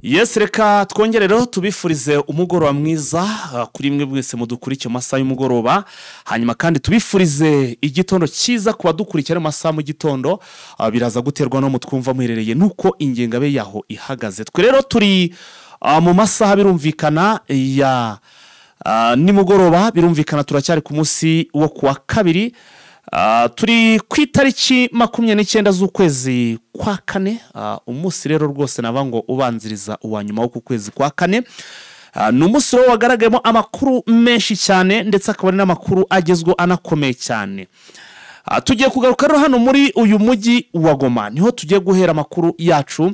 Yes, reka twongere rero tubifurize umugoroba mwiza kuri mwe mwese mudukurikiye mu masaha y'umugoroba, hanyuma kandi tubifurize igitondo cyiza ku badukurikira mu masaha mu gitondo. Biraza guterwa no mutwumva muherereye nuko ingengabe yaho ihagaze. Twe rero turi mu masaha birumvikana ya nimugoroba, birumvikana turacyari ku munsi wo kuwa kabiri. Turi ku itariki 29 z'ukwezi kwa kane. Umunsi rero rwose naba ngo ubanziriza uwa nyuma wo ku kwezi kwa kane. Ni umunsi rero wagaragayemo amakuru menshi cyane, ndetse akaba ari n'amakuru agezweho anakomeye cyane. Tugiye kugaruka rero hano muri uyu mujyi wa Goma, niho tugiye guhera amakuru yacu.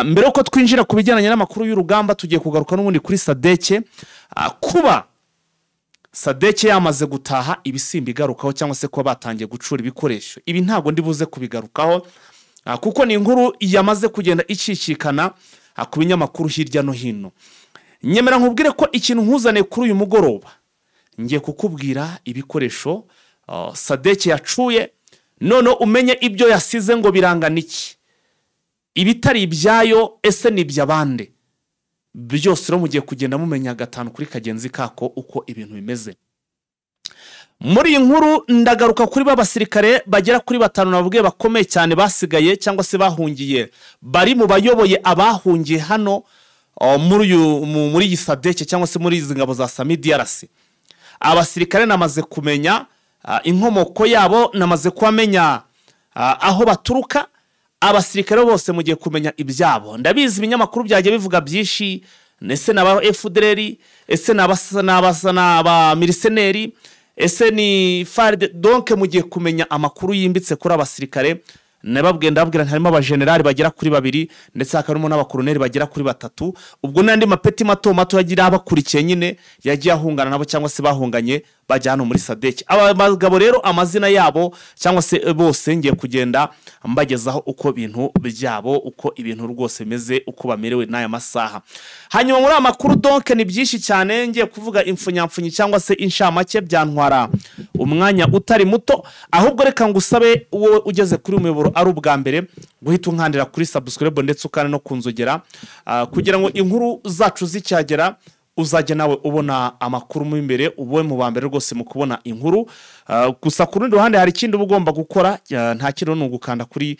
Mbere yuko twinjira ku bijyanye n'amakuru y'urugamba, tugiye kugaruka n'ubundi kuri SADC. Kuba SADC yamaze gutaha ibisimba igarukaho, cyangwa se kuba batangiye gucura ibikoresho, ibi ntabwo ndi buze kubigarukaho, kuko ni inkuru yamaze kugenda icicikana ku binyamakuru hirya no hino. Nyemera nkubwire ko ikintu nkuzaniye kuri uyu mugoroba, ngiye kukubwira ibikoresho SADC yacuye, none umenye ibyo yasize ngo birangana iki, ibitari ibyayo ese ni iby'abande. Byose rero mugiye kugenda mumenya gatanu kuri kagenzi kako uko ibintu bimeze. Muri iyi nkuru ndagaruka kuri ba basirikare bagera kuri 5 nababwiye bakomeye cyane basigaye cyangwa se bahungiye, bari mu bayoboye abahungiye hano muri iyi SADC cyangwa se muri izi ngabo za SAMIDRC. Abasirikare namaze kumenya inkomoko yabo, namaze kubamenya aho baturuka. Abasirikare bose mugiye kumenya ibyabo. Ndabizi ibinyamakuru byagiye bivuga byinshi, ese naba FDLR, ese naba miliseneri, ese ni FARD. Donc mugiye kumenya amakuru yimbitse kuri abasirikare. Nababwiye, ndababwira harimo abajenerali bagera kuri 2, ndetse hakabamo n'abakoroneri bagera kuri 3. Ubwo n'andi mapeti mato mato yagira abakurikiye nyine yagiye ahungana nabo cyangwa se bahunganye bajya hano muri SADC. Aba bagabo rero amazina yabo cyangwa se bose ngiye kugenda mbagezaho uko ibintu byabo, uko ibintu rwose bimeze, uko bamerewe n'aya masaha. Hanyuma muri amakuru donc ni byinshi cyane ngiye kuvuga imfunyamfunyi cyangwa se inshamake, byantwara umwanya utari muto. Ahubwo reka ngusabe wowe ugeze kuri umuyoboro ari ubwa mbere guhita unkandira kuri subscribe ndetse ukana no kunzogera, kugira ngo inkuru zacu zicyagera uzajya nawe ubona amakuru mu imbere, ube mu ba mbere rwose mu kubona inkuru. Gusa ku rundi ruhande hari ikindi uba ugomba gukora, nta kintu ni ugukanda kuri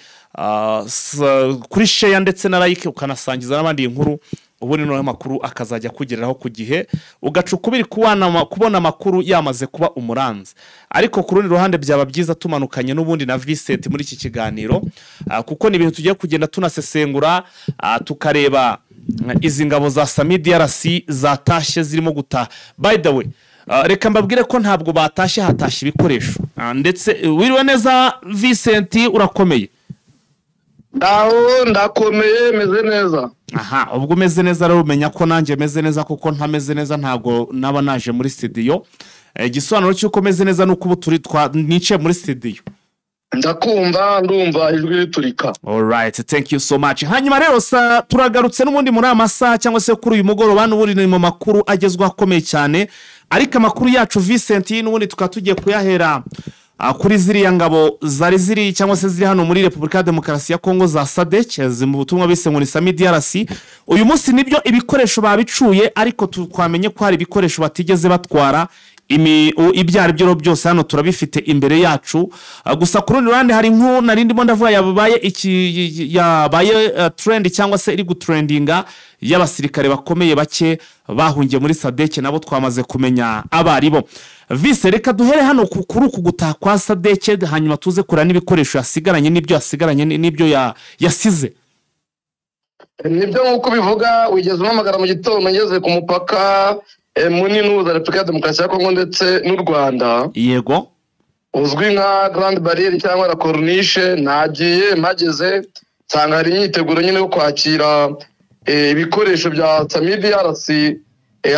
share ndetse na like, ukanasangiza n'abandi inkuru, ubundi noneho amakuru akazajya akugereraho ku gihe, ugaca ukubiri kubona amakuru yamaze kuba umuranzi. Ariko ku rundi ruhande byaba byiza tumanukanye n'ubundi na Vincent muri iki kiganiro, kuko ni ibintu tugiye kugenda tunasesengura, tukareba izi ngabo za SAMIDRC zatashye zirimo gutaha. By the way, reka mbabwire ko ntabwo batashye, hatashye ibikoresho. Ndetse wiriwe neza Vincent, urakomeye? Ndaho, ndakomeye, meze neza. Aha, ubwo umeze neza rero umenya ko nanjye meze neza, kuko ntameze neza ntabwo naba naje muri studio. Igisobanuro cy'uko meze neza nuko ubu turi nicaye muri studio. Ndakumva, ndumva ijwi riturika. All right, thank you so much. Hanyuma rero turagarutse n'ubundi muri aya masaha cyangwa se kuri uyu mugoroba, n'ubundi ni mu makuru agezweho akomeye cyane. Ariko amakuru yacu Vincent n'ubundi tukaba tugiye kuyahera kuri ziriya ngabo zari ziri cyangwa se ziri hano muri Repubulika ya Demokarasi ya Kongo za SADC, mu butumwa bise ngo ni SAMIDRC. Uyu munsi nibyo ibikoresho babicuye, ariko twamenye ko hari ibikoresho batigeze batwara. Ibyo ari byo byose hano turabifite imbere yacu. Gusa ku rundi ruhande hari inkuru nari ndimo ndavuga yabaye trend cyangwa se iri gutrendinga y'abasirikare bakomeye bake bahungiye muri SADC, nabo twamaze kumenya abaribo. Vise, reka duhere hano kuri uku gutaha kwa SADC, hanyuma tuze kureba n'ibikoresho yasigaranye n'ibyo yasigaranye n'ibyo yasize. Nibyo nk'uko ubivuga, wigeze umpamagara mu gitondo ngeze ku mupaka munini uhuza Repubulika ya Demokarasi ya Kongo ndetse n'u Rwanda. Yego. Uzwi nka Grande Barriere cyangwa la Corniche. Nagiye mpageze nsanga hari imyiteguro nyine yo kwakira ibikoresho bya SAMIDRC,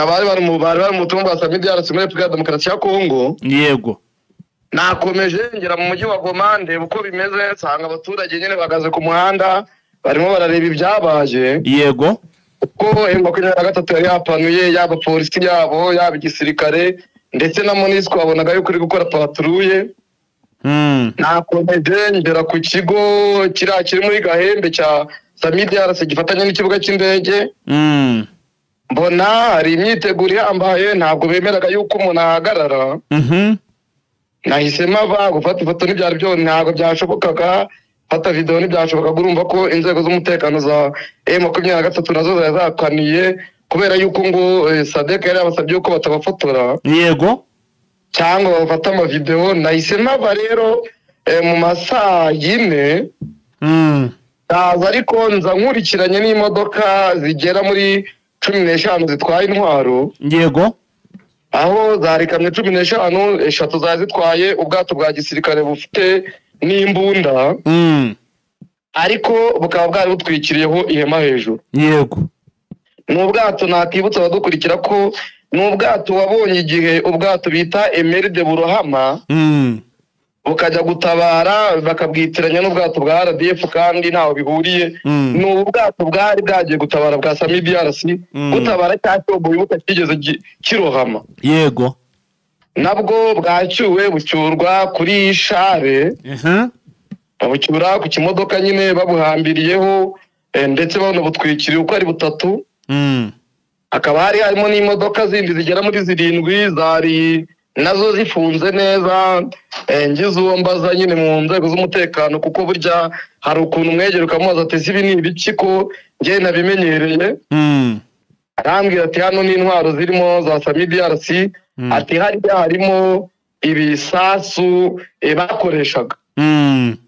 abari bari mu bari bari mu butumwa bwa SAMIDRC muri Repubulika ya Demokarasi ya Kongo. Yego. Nakomeje ngera mu mujyi wa Goma, ndeba uko bimeze, nsanga abaturage nyine bahagaze ku muhanda barimo barareba ibyabaye. Yego. Uko M23 yari yapanuye, yaba polisi yabo, yaba igisirikare ndetse na MONUSCO wabonaga yuko iri gukora patrouille. Nakomeje ngera ku kigo kiriya kiri muri Gahembe cya SAMIDRC gifatanye n'ikibuga cy'indege. Mbona hari imyiteguro ihambaye, ntabwo bemeraga yuko umuntu ahagarara. Nahisemo ava gufata ifoto ntibyari byo, ntabwo byashobokaga, gufata video ntibyashobokaga. Urumva ko inzego z'umutekano za M23 nazo zari zakaniye, kubera yuko ngo SADC yari yabasabye yuko batabafotora yego cyangwa bafata amavideo. Nahisemo ava rero mu masaa 4 ndaza, ariko nza nkurikiranye n'imodoka zigera muri 15 zitwaye intwaro. Yego. Aho zari kamyo 15, 3 zari zitwaye ubwato bwa gisirikare bufite n'imbunda, ariko bukaba bwari butwikiriyeho ihema hejuru. Yego. Ni ubwato nakibutsa abadukurikira ko ni ubwato wabonye igihe ubwato bita Emeride burohama, bukajya gutabara bakabwitiranya n'ubwato bwa RDF kandi ntaho bihuriye. Ni ubwato bwari bwagiye gutabara bwa SAMIDRC, gutabara cya cyombo wibuka kigeze kirohama. Yego. Nabwo bwacyuwe bucyurwa kuri share, babucyura ku kimodoka nyine babuhambiriyeho, ndetse banabutwikiriye uko ari butatu. Hakaba hari harimo n'imodoka zindi zigera muri 7 zari nazo zifunze neza. Ngize uwo mbaza nyine mu nzego z'umutekano, kuko burya hari ukuntu umwegera ukamubaza ati ese ibi ni ibiki ko njye nabimenyereye. Arambwira ati hano ni intwaro zirimo za SAMIDRC, ati hariya harimo ibisasu bakoreshaga,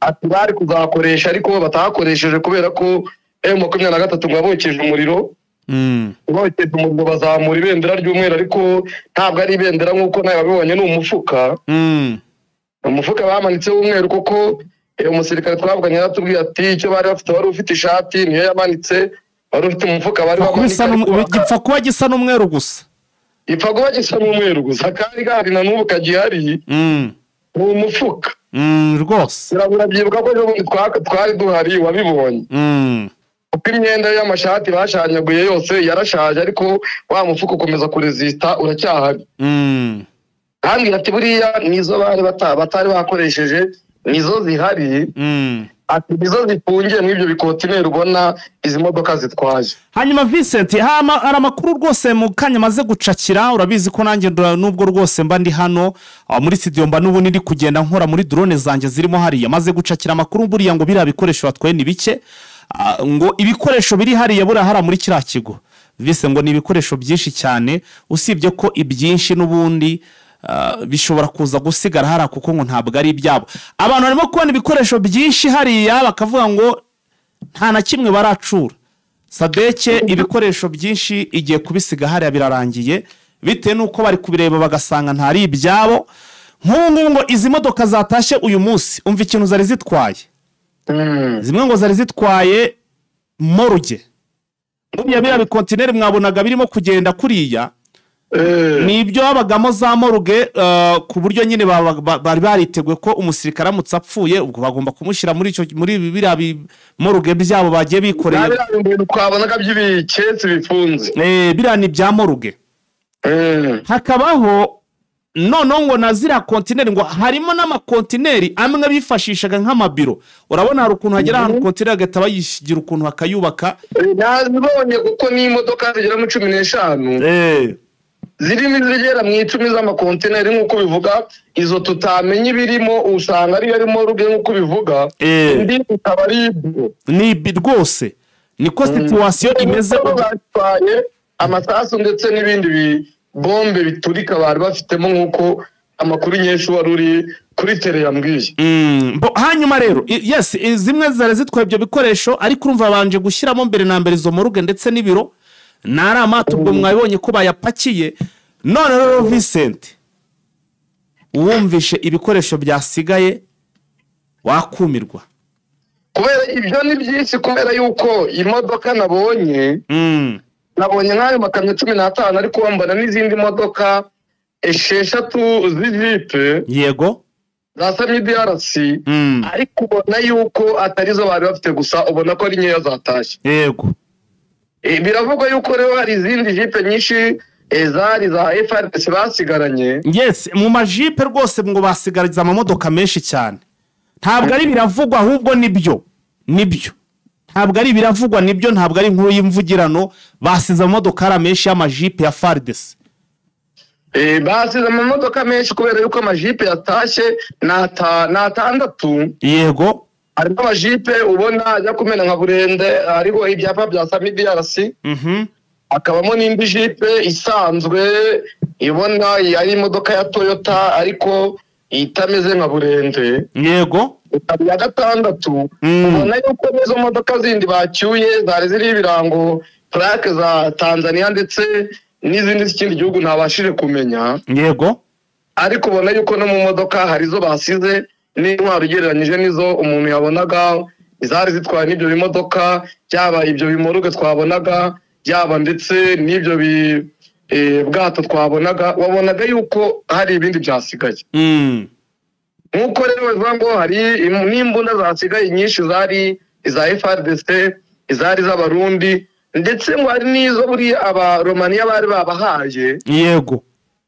ati bari kuzakoresha ariko batakoresheje kubera ko M23 ngo abokeje umuriro. Bokeje umuriro bazamura ibendera ry'umweru, ariko ntabwo ari ibendera nk'uko nawe wabibonye, ni umufuka. Umufuka bamanitse w'umweru, kuko umusirikare twavuganye yaratubwiye ati icyo bari bafite, wari ufite ishati niyo yamanitse, wari ufite umufuka bari bamanitse, gipfa kuba gisa n'umweru gusa, gipfa kuba gisa n'umweru gusa, kandi gahari na n'ubu kagihari, ni umufuka rwose. Urabyibuka ko ejo twari duhari wabibonye, uko imyenda y'amashati bashanyaguye yose yarashaje, ariko wa mufuka ukomeza kuresista uracyahari. Kandi ati buriya nizo bari batari bakoresheje nizo zihari, ati nizo zifungiye muri ibyo bikotineri ubona izi modoka zitwaje. Hanyuma Vincent, hari amakuru rwose mu kanya maze gucakira, urabizi ko nanjye nubwo rwose mba ndi hano muri studio mba n'ubu niri kugenda nkora muri drone zanjye zirimo hariya, maze gucakira amakuru buriya ngo biriya bikoresho batwaye ni bike, ngo ibikoresho biri hariya buriya hara muri kiriya kigo Vincent, ngo ni ibikoresho byinshi cyane, usibye ko ibyinshi n'ubundi bishobora kuza gusigara hara kuko ngo ntabwo ari ibyabo. Abantu barimo kubona ibikoresho byinshi hariya bakavuga ngo nta na kimwe baracura. Sadeke ibikoresho byinshi igiye kubisiga hariya birarangiye, bitewe n'uko bari kubireba bagasanga ntari ibyabo. Nk'ubu ngubu ngo izi modoka zatashye uyu munsi, umva ikintu zari zitwaye. Zimwe ngo zari zitwaye moruge. Buriya biriya bikontineri mwabonaga birimo kugenda kuriya, ni ibyo babagamo za moruge, ku buryo nyine bari bariteguye ko umusirikare aramutse apfuye ubwo bagomba kumushyira muri icyo, muri biriya moruge byabo bagiye bikoreye. Twabonaga by'ibikesi bifunze. Biriya ni ibya moruge. Hakabaho noneho ngo na ziriya kontineri, ngo harimo n'amakontineri amwe bifashishaga nk'amabiro. Urabona hari ukuntu hagera ahantu kontineri agahita bayishyira ukuntu bakayubaka. Nazibonye kuko n'imodoka zigera muri 15 zirimo izigera mu 10 z'amakontineri nk'uko bivuga, izo tutamenya ibirimo usanga ari yarimo ruge nk'uko bivuga, indi ikaba ari ni rwose niko situation imeze. Batwaye amasasu ndetse n'ibindi bombe biturika bari bafitemo nk'uko amakuru nyinshi wari uri kuri tele yambwiye. Hanyuma rero yes, zimwe zari zitwaye ibyo bikoresho, ariko urumva babanje gushyiramo mbere na mbere izo moruge ndetse n'ibiro nari amato, ubwo mwabibonye ko bayapakiye. None rero Vincent, wumvishe ibikoresho byasigaye wakumirwa. Kubera ibyo ni byinshi, kubera yuko imodoka nabonye nabonye nk'ayo makamyo 15, ariko mbona n'izindi modoka 6 z'ijipe, yego, za SAMIDRC, ariko ubona yuko atari zo bari bafite gusa, ubona ko ari nkeya zatashye. Yego. Biravugwa yuko rero hari izindi jipe nyinshi zari za FARDC basigaranye. Yes, mu majipe rwose ngo basigariza amamodoka menshi cyane. Ntabwo ari biravugwa ahubwo nibyo. Nibyo. Ntabwo ari ibiravugwa nibyo, ntabwo ari inkuru y'imvugirano. Basize amamodoka menshi y'amajipe ya FARDC. Basize amamodoka menshi kubera yuko amajipe yatashye ni atandatu. Yego. Harimo amajipe ubona ajya kumena nka burende, hariho ibyapa bya SAMIDRC. Hakabamo n'indi jipe isanzwe ibona ari imodoka ya Toyota ariko itameze nka burende. Yego. Iya gatandatu, ubona yuko n'izo modoka zindi bacyuye zari ziriho ibirango, plaque za Tanzania ndetse n'izindi z'ikindi gihugu ntabashije kumenya. Yego. Ariko ubona yuko no mu modoka hari izo basize n'intwaro ugereranyije n'izo umuntu yabonaga izari zitwaye n'ibyo bimodoka, byaba ibyo bimoruge twabonaga, byaba ndetse n'ibyo bwato twabonaga, wabonaga yuko hari ibindi byasigaye. Nk'uko rero bavuga ngo hari n'imbunda zasigaye nyinshi, zari iza FARDC, izari z'Abarundi, ndetse ngo hari n'izo buriya Abaromaniya bari babahaye. Yego.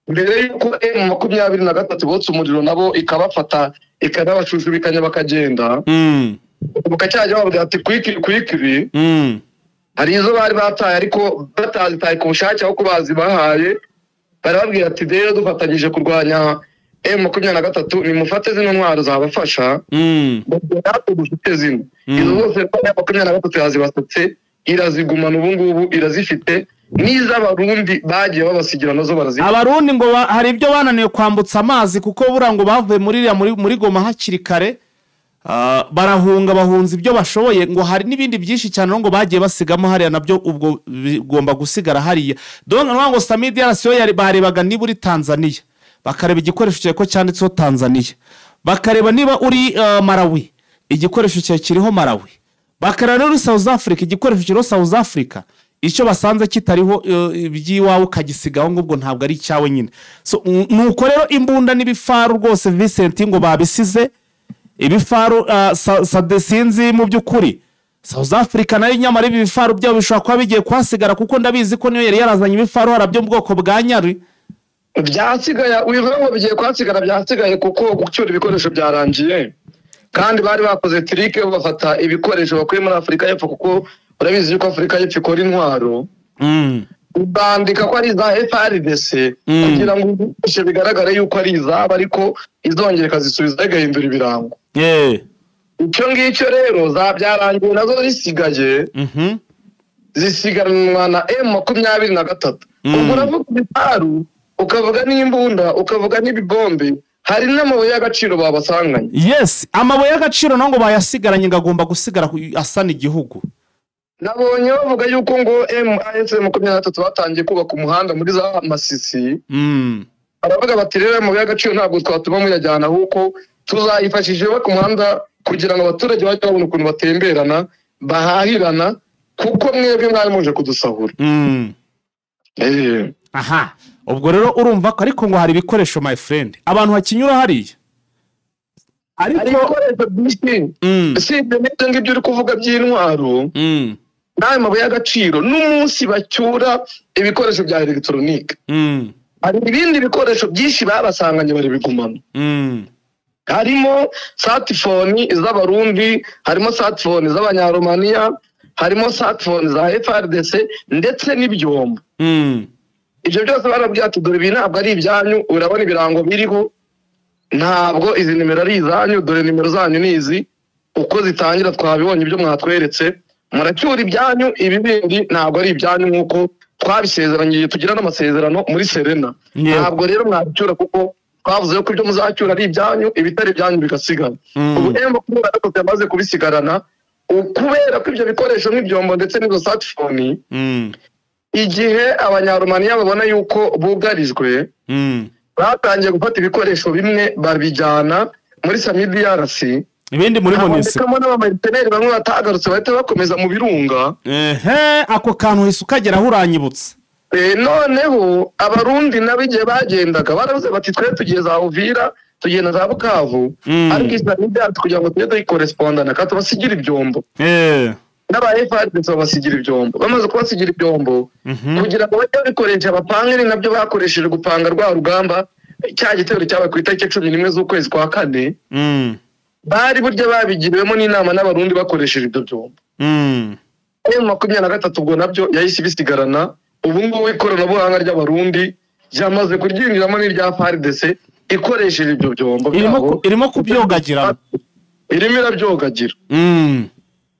Mbere y'uko M23 botsa umuriro nabo ikabafata ikanabashushubikanya bakagenda, bukacyajya bababwira ati kwikiri kwikiri. Hari izo bari bataye ariko batazitaye ku bushake, aho bazibahaye barababwira ati rero dufatanyije kurwanya M23, nimufate zino ntwaro zabafasha, natwe dufite zino. Izo zose M23 yazibasutse irazigumana, ubu ngubu irazifite, n'iz'Abarundi bagiye babasigira nazo barazifite. Abarundi ngo hari ibyo bananiwe kwambutsa amazi, kuko buriya ngo bavuye muri Goma hakiri kare, barahunga, bahunza ibyo bashoboye. Ngo hari n'ibindi byinshi cyane ngo bagiye basigamo hariya, nabyo ubwo bigomba gusigara hariya. Donc ngo SAMIDRC yo barebaga niba uri Tanzania, bakareba igikoresho cyawe ko cyanditseho Tanzania, bakareba niba uri Malawi, igikoresho cyawe kiriho Malawi, bakareba uri South Africa, igikoresho kiriho South Africa. Icyo basanze kitariho iby'iwawe ukagisigaho, ngo ubwo ntabwo ari icyawe nyine. So nuko rero imbunda n'ibifaru rwose Vincent ngo babisize ibifaru. Sinzi mu by'ukuri South Africa nayo, nyamara ibi bifaru byabo bishobora kuba bigiye kuhasigara, kuko ndabizi ko niyo yari yarazanye ibifaru harabyo mu bwoko bwa Nyari. Byasigaye, wivuga ngo bigiye kuhasigara, byasigaye kuko gucyura ibikoresho byarangiye, kandi bari bakoze trick bafata ibikoresho bakuye muri Afurika y'Epfo, kuko urabizi yuko Afurika y'Epfo ikora intwaro, bandika ko ari iza FARDC kugira ngo ibikoresho bigaragare yuko ari izabo, ariko izongera ikazisubiza igahindura ibirango. Icyo ngicyo rero za byarangiye nazo zisigaye, zisigaranwa na M23. Ubwo uravuga ibifaru, ukavuga n'imbunda, ukavuga n'ibibombe, hari n'amabuye y'agaciro babasanganye. Yes, amabuye y'agaciro naho ngo bayasigaranye, ngo agomba gusigara asana igihugu. Nabonye bavuga yuko ngo M23 batangiye kubaka umuhanda muri za Masisi. Baravuga bati rero amabuye y'agaciro ntabwo twatuma muyajyana, ahubwo tuzayifashisha yubaka umuhanda kugira ngo abaturage bajye babona ukuntu batemberana, bahahirana, kuko mwebwe mwari muje kudusahura. Aha, ubwo rero urumva ko ariko ngo hari ibikoresho, my friend, abantu hakinyura hariya. Hari ibikoresho byinshi, usibye n'ibyo ngibyo uri kuvuga by'intwaro n'ayo mabuye y'agaciro, n'umunsi bacyura ibikoresho bya elegitoronike, hari ibindi bikoresho byinshi babasanganye barabigumana. Harimo smartphone z'Abarundi, harimo smartphone z'Abanyaromaniya, harimo smartphone za FARDC ndetse n'ibyombo. Ibyo byose barabwira ati dore ibi ntabwo ari ibyanyu, urabona ibirango biriho, ntabwo izi nimero ari izanyu, dore nimero zanyu ni izi, uko zitangira twabibonye ibyo mwatweretse, muracyura ibyanyu, ibi bindi ntabwo ari ibyanyu nk'uko twabisezeranye, tugira n'amasezerano muri Serena. Ntabwo rero mwabicyura kuko twavuze ko ibyo muzacyura ari ibyanyu, ibitari ibyanyu bigasigara. Ubu M23 yamaze kubisigarana, kubera ko ibyo bikoresho nk'ibyombo ndetse n'izo smartphone, igihe Abanyaromaniya babona yuko bugarijwe, batangiye gufata ibikoresho bimwe babijyana muri SAMIDRC, ibindi muri MONUSCO. Habonekamo n'abameriteneri bamwe batagarutse bahita bakomeza mu birunga. Ako kantu hise ukageraho uranyibutsa. Noneho Abarundi nabo igihe bagendaga baravuze bati twe tugiye za Uvira, tugenda za Bukavu, ariko SAMIDRC kugira ngo tujye dukorespondana kandi tubasigira ibyombo. N'aba FARDC babasigira ibyombo, bamaze kubasigira ibyombo kugira ngo bajye babikoresha bapange, ni nabyo bakoresheje gupanga rwa rugamba, cya gitero cyabaye ku itariki 11 z'ukwezi kwa 4. Bari burya babigiriwemo n'inama n'Abarundi bakoresheje ibyo byombo. M23 ubwo nabyo yahise ibisigarana. Ubu ngubu ikoranabuhanga ry'Abarundi ryamaze kuryinjiramo n'irya FARDC ikoresheje ibyo byombo byabo, irimo kubyogagira, irimo irabyogagira.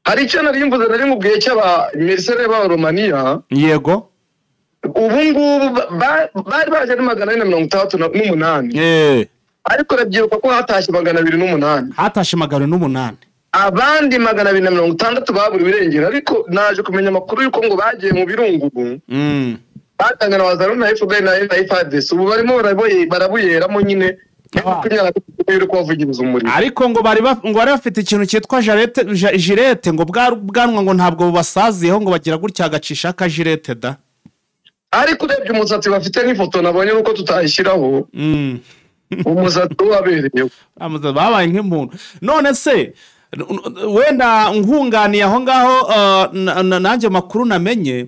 Hari icyo nari mvuze, nari mubwiye cy'aba mercenaires ba Romania. Yego. Ubu ngubu bari baje ari 468. Ariko urabyibuka ko hatashye 208. Hatashye 208. Abandi 260 baburiwe irengero, ariko naje kumenya amakuru yuko ngo bagiye mu birungu ubu. Batanga na Wazalendo na FDL na FARDC, ubu barimo barabuyeramo nyine. Ariko ngo bari bafite ikintu cyitwa jirete, ngo bwanwa ngo ntabwo bubasaziyeho, ngo bagira gutya agacisha akajirete da. Ariko urebye umusatsi bafite n'ifoto nabonye nuko tutayishyiraho, umusatsi wabereye babaye nk'impundu. None se wenda nkunganiye aho ngaho, nanjye makuru namenye,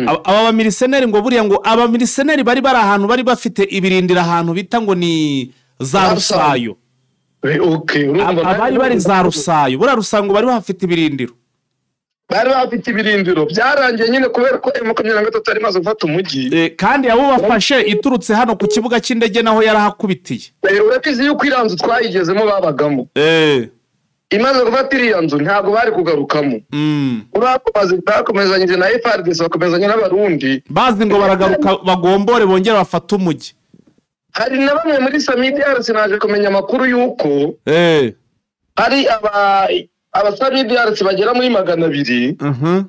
aba bamiriseneri ngo buriya ngo abamiriseneri bari bari ahantu bari bafite ibirindira ahantu bita ngo ni za Rusayo. Abari bari za Rusayo, buriya Rusango bari bafite ibirindiro. Bari bafite ibirindiro byarangiye nyine kubera ko M23 ari maze gufata umujyi. Kandi abo bafashe iturutse hano ku kibuga cy'indege naho yarahakubitiye. Urabizi yuko iriya nzu twayigezemo babagamo. Imaze gufata iriya nzu ntabwo bari kugarukamo. Bakomezanyije na FARDC, bakomezanya n'Abarundi, bazi ngo baragaruka bagombore bongera bafata umujyi. Hari na bamwe muri SAMIDRC naje kumenya amakuru yuko hari aba SAMIDRC bagera muri 200.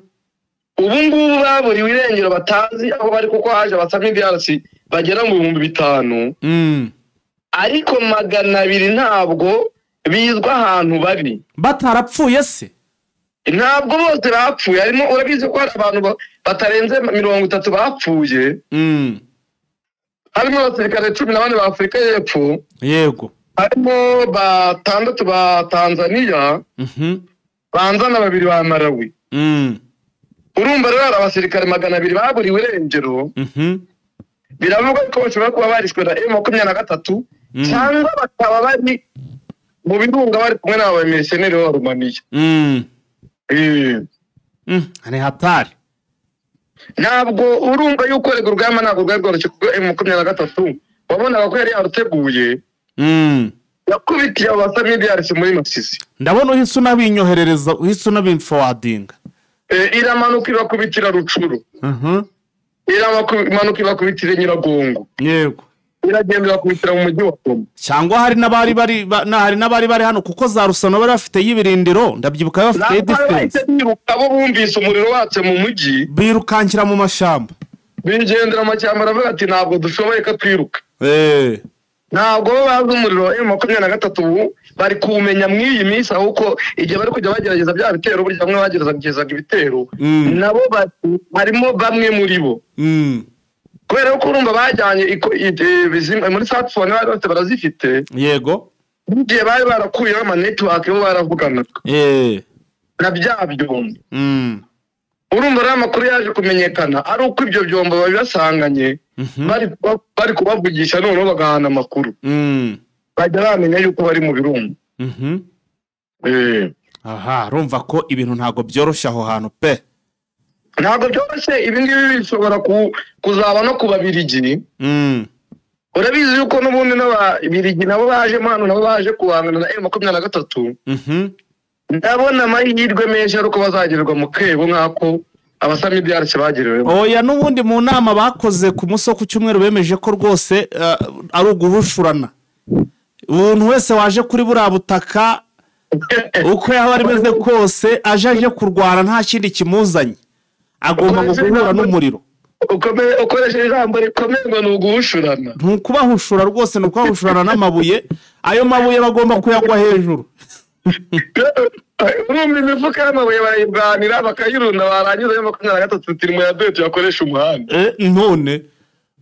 Ubu ngubu baburiwe irengero batazi aho bari, kuko haje aba SAMIDRC bagera mu 5000. Ariko 200 ntabwo bizwa ahantu bari. Batarapfuye se? Ntabwo bose bapfuye, harimo urabizi ko hari abantu batarenze 30 bapfuye. Harimo abasirikare 14 ba Afurika y'Epfo. Yego. Harimo 6 ba Tanzania. Banza na 2 ba Malawi. Urumva rero abasirikare 200 baburiwe irengero. Biravuga ko bashobora kuba barishwe na M23 cyangwa bakaba bari mu birunga bari kumwe n'aba mercenaires ba Romania. Ni hatari. Ntabwo urumva yuko rego urugamba ntabwo rwari rworoshye, kuko M23 wabonaga ko yari yaruteguye. Yakubitiye aba SAMIDRC muri Masisi. Ndabona uhise unabinyoherereza, uhise unabimforwardinga. Iramanuka ibakubitira Rucuru. Iramanuka ibakubitira Nyiragongo. Yego. Iragenda bakubitira mu mujyi wa Goma. Cyangwa hari n'abari bari hari n'abari bari hano, kuko za Rusano bari bafite y'ibirindiro, ndabyibuka bafite defense. Abo bumvise umuriro watse mu mujyi birukankira mu mashamba. Bigendera mu mashyamba baravuga ati ntabwo dushoboye ko twiruka. Ntabwo bazi umuriro wa M23 ubu bari kumenya mw'iyi minsi, ahubwo igihe bari kujya bagerageza bya bitero, burya bamwe bageragezaga ibitero nabo harimo bamwe muri bo. Kubera ko urumva bajyanye muri smartphone bari bafite barazifite. Yego. Igihe bari barakuyeho ama network bo baravuganaga. Na bya byombo. Urumva rero amakuru yaje kumenyekana ari uko ibyo byombo babibasanganye, bari kubavugisha noneho bagahana amakuru. Bajya bamenya yuko bari mu birunga. Aha, urumva ko ibintu ntago byoroshye aho hantu pe. Ntabwo byoroshye, ibi ngibi bishobora kuzaba no ku Babirigi. Urabizi yuko n'ubundi n'Ababirigi nabo baje hano, nabo baje guhangana na M23. Ndabona amahirwe menshi ari uko bazagererwa mu kebo nk'ako aba SAMIDRC bagiriwemo. Oya, n'ubundi mu nama bakoze ku munsi wo ku cyumweru bemeje ko rwose ari uguhushurana. Umuntu wese waje kuri buriya butaka uko yaba arimeze kose, aje kurwana nta kindi kimuzanye, agomba guhura n'umuriro. Ukoresheje ijambo rikomeye ngo ni uguhushurana. Ni ukubahushura rwose, ni ukubahushurana n'amabuye. Ayo mabuye bagomba kuyagwa hejuru. Urumva imifuka y'amabuye barayirwanira bakayirunda, barangiza ayo 23 turimo ya duhe tuyakoresha umuhanda. None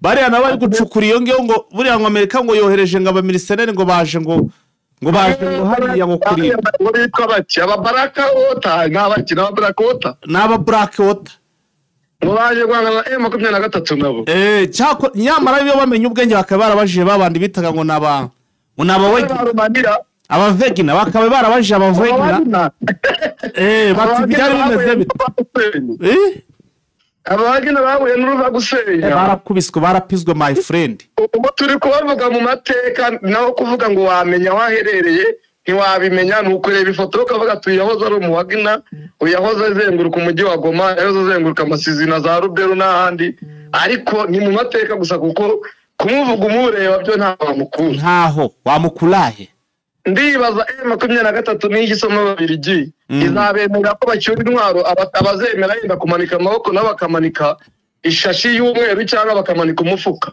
bariya nabo bari gucukura iyo ngiyo, ngo buriya ngo Amerika ngo yohereje ngo abamiriseneri ngo baje ngo baje ngo hariya ngo kurinda. Ngo bitwa baki aba Black Water, ni abaki n'aba Black Water. Ni aba Black Water. Ngo baje guhangana na M23 nabo. Cyako nyamara iyo bamenye ubwenge bakaba barabajije babandi bitaga ngo naba Romania. Abavegina bakaba barabajije abavegina bati byari bimeze bite? Abavegina bahuye n'uruva gusenya, barakubiswe, barapizwe my friend. Ubu turi kubavuga mu mateka, naho kuvuga ngo wamenya aho aherereye ntiwabimenya, ni ukureba ifoto ukavuga ati uyu yahoze ari umuwagina, uyu yahoze azenguruka umujyi wa Goma, yahoze azenguruka Amasizi na za Ruberu n'ahandi, ariko ni mu mateka gusa, kuko kumuvuga umureba byo ntaho wamukura. Ntaho wamukurahe? Ndibaza M23 niyo isomo Ababiligi izabemera ko bacyura intwaro, abazemera yenda kumanika amaboko nabo bakamanika ishashi y'umweru cyangwa bakamanika umufuka.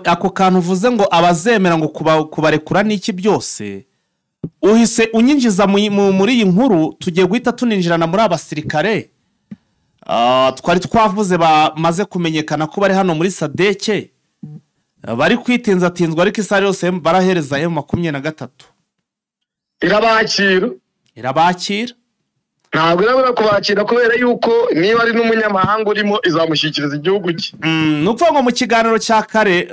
Ako kantu uvuze ngo abazemera ngo kubarekura n'iki byose, uhise unyinjiza muri iyi nkuru tugiye guhita tuninjirana muri abasirikare twari twavuze bamaze kumenyekana ko bari hano muri Sadeke, bari kwitinzatinzwa, ariko isaha yose barahereza M23. Irabakira, irabakira, ntabwo irabura kubakira, kubera yuko niba ari n'umunyamahanga urimo izamushyikiriza igihugu cye. Ni ukuvuga ngo mu kiganiro cya kare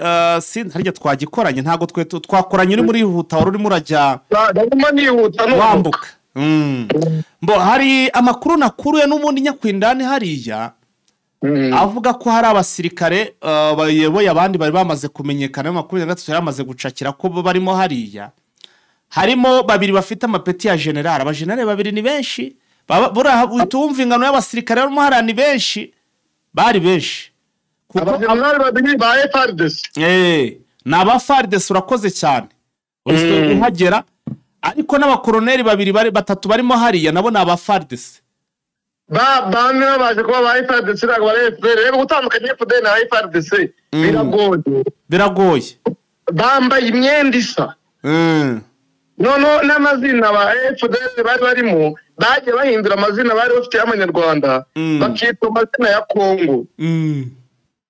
harya twagikoranye, ntabwo twe twakoranye uri muri huta, wari urimo urajya wambuka. Mbo hari amakuru nakuruye n'ubundi nyakwindani hariya avuga ko hari abasirikare bayoboye abandi bari bamaze kumenyekana, M23 yari amaze gucakira ko barimo hariya. Harimo babiri bafite amapeti ya general, abagenerali babiri ni benshi, utumva ingano y'abasirikare barimo hariya ni benshi, bari benshi. Abagenerali babiri ba FARDC. Ni aba FARDC, urakoze cyane. Uretse uhagera, ariko n'abakoroneri babiri batatu barimo hariya nabo ni aba FARDC. Bamwe baje kuba ba FARDC ntabwo bari FDL. Reba gutandukanya FDL na FARDC biragoye. Biragoye. Bambaye imyenda isa. Noneho n'amazina ba FDL bari barimo bagiye bahindura amazina bari bafite y'amanyarwanda, bakitwa amazina ya Kongo.